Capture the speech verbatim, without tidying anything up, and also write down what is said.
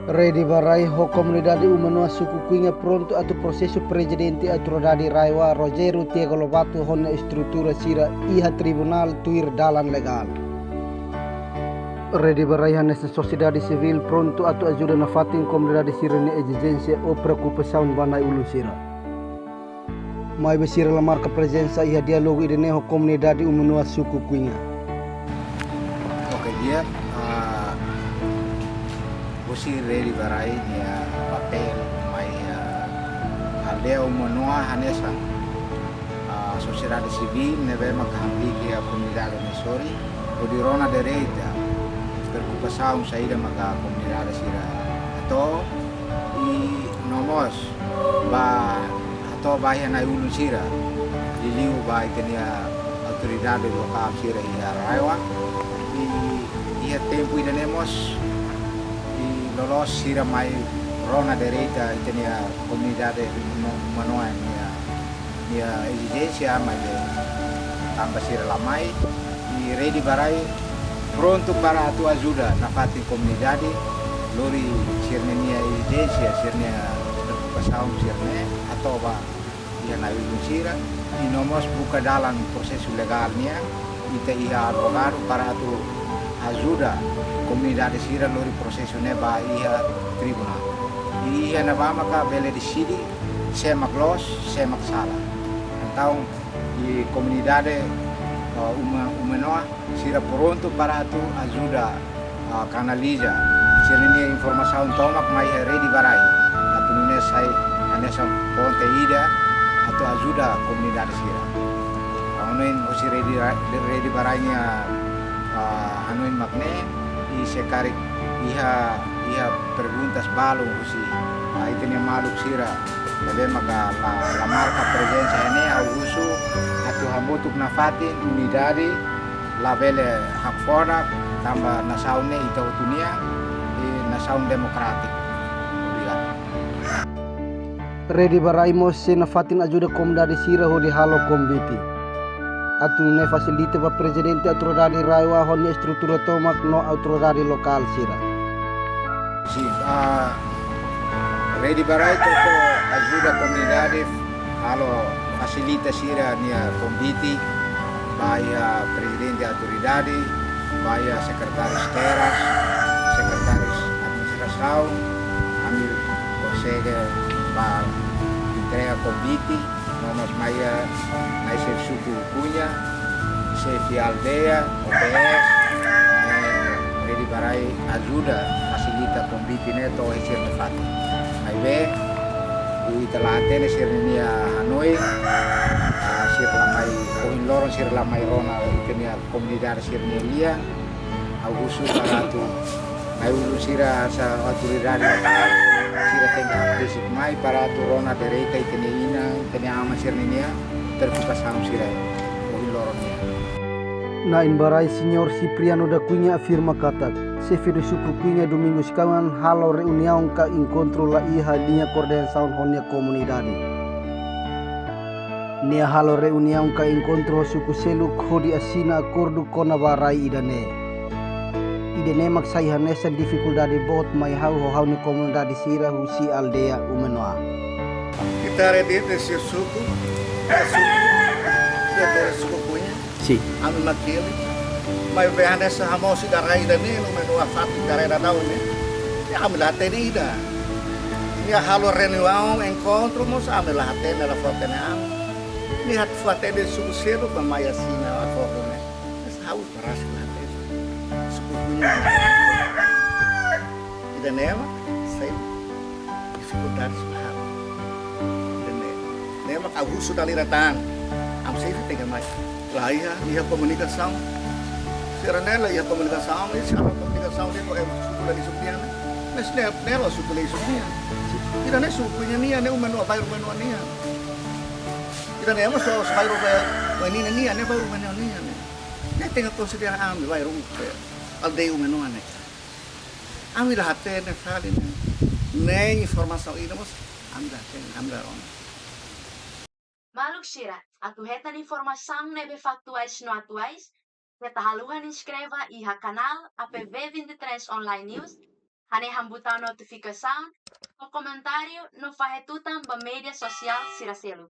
Rede ba Rai ho komunidade Uma Noa suku Kuinga prontu atu prosesa Prezidente Autoridade RAEOA Rogério Tiago Lobato ho nia estrutura sira iha tribunál tuir dalan legál. Rede ba Rai hanesan sosiedade sivíl prontu atu ajuda nafatin komunidade sira-nia ezijénsia ou preokupasaun ba na'i-ulun sira. Maibé sira la marka prezensa iha diálogu ida-ne'e ho komunidade Uma Noa suku Kuinga. Oke, di'ak, ah, husi Rede ba Rai nia papél mai, ah, aldeia Uma Noa hanesan, ah, sosiedade sivíl ne'ebé maka hamriik iha komunidade Onesori, hodi rona direta preokupasaun saida maka komunidade sira hato'o, i no mós ba hato'o ba iha na'i-ulun sira, liuliu ba ita-nia autoridade lokál sira iha RAEOA. I iha tempu ida-ne'e mós, i loloos sira mai rona direta ita-nia komunidade Uma Noa, Uma Noa nia, nia ezijénsia, maibé tanba sira la mai, i Rede ba Rai prontu para atu ajuda nafatin komunidade, lori sira-nia ezijénsia, sira-nia preokupasaun sira-ne'e hato'o ba iha na'i-ulun sira, i no mós buka dalan prosesu legál nian, ita iha advogadu para atu ajuda komunidade sira lori prosesu ne'e ba iha tribunál. I iha ne'ebá maka bele deside sé mak loos, sé mak sala. Entaun, i komunidade, eh, Uma, Uma Noa, sira prontu para atu ajuda, ah, kanaliza sira-nia informasaun tomak mai iha Rede ba Rai, atu nune'e sai hanesan ponte ida atu ajuda komunidade sira. Ha'u hanoin husi Rede, Rede ba Rai nia, ah, hanoin mak ne'e, i se karik iha, iha perguntas balun husi, ah, ita-nia maluk sira ne'ebé maka la, la marka prezensa iha ne'e, ha'u husu atu hamutuk nafatin, unidade labele hakfodak, tanba nasaun ne'e ita hotu nian, i nasaun demokrátiku. Obrigadu. Rede ba Rai mós sei nafatin ajuda komunidade sira hodi halo konvite atu nune'e fasilita ba Prezidente Autoridade RAEOA ho nia estrutura tomak no autoridade lokál sira. Sin, ah, Rede ba Rai koko ajuda komunidade, halo fasilita sira-nia konvite ba iha Prezidente Autoridade, ba iha sekretáriu teras, sekretáriu administrasaun, ami konsege ba entrega konvite, no mós mai iha na'i xefe suku Kuinga, xefe aldeia, O P S, eh, Rede ba Rai ajuda fasilita konvite ne'e to'o iha sira-nia fatin. Maibé, ita la hatene sira-nia hanoin, ah, sira la mai, ohin loron sira la mai rona ita-nia komunidade sira-nia lian, ha'u husu para atu na'i-ulun sira hanesan autoridade lokál, sira tenke hakbesik mai para atu rona direta ita-nia inan, ita-nia aman sira-nia preokupasaun sira ohin loron nian. Na'in ba Rai Señór Cipriano da Cunha afirma katak, xefe suku Kuinga Domingos Kauan halo reuniaun ka enkontru la iha liña koordenasaun ho nia komunidade. Nia halo reuniaun ka enkontru ho suku seluk hodi asina akordu kona-ba rai ida-ne'e. Ida-ne'e mak sai hanesan difikuldade boot mai ha'u ho ha'u-nia komunidade sira husi aldeia Uma Noa. Ita haree de'it sira suku, sira suku, sira suku Kuinga. Sin. Ami mak hili. Maibé hanesan hamoos ida rai ida-ne'e, no menu afatu ida rai ida daudaun ne'e. Ya, ami la hatene ida. Nia halo reuniaun, enkontru, mós ami la hatene, la fó hatene ami. Nia fó hatene suku seluk ba mai asina akordu ne'e. Mas ha'u parase la hatene. Suku Kuinga. Ida-ne'e mak sai difikuldade sira ha'u. Ida-ne'e. Ne'e mak ha'u husu dala ida tan. Ami sei tenke mai. La iha, iha komunikasaun. Sira-ne'e la iha komunikasaun, i sira komunikasaun de'it ho ema suku la iha suku nian. Mas ne'e, ne'e la suku la iha suku nian. Ida-ne'e suku Kuinga nian, ne'e Uma Noa, bairru Uma Noa nian. Ida-ne'e mós bairru, bairru Uma Noa nian, ne'e bairru Uma Noa nian. Ne'e tenke konsidera ami, bairru, eh, aldeia Uma Noa ne'e. Ami la hatene fali ne'e. Ne'e informasaun ida mós ami la hatene, ami la rona. Maluk sira, atu hetan informasaun ne'ebé faktuais no atuais, keta haluha inskreve iha kanál A P V vinte e três Online News, Hanehan butaun notifikasaun, fó komentáriu no fahe tutan ba média sosiál sira seluk.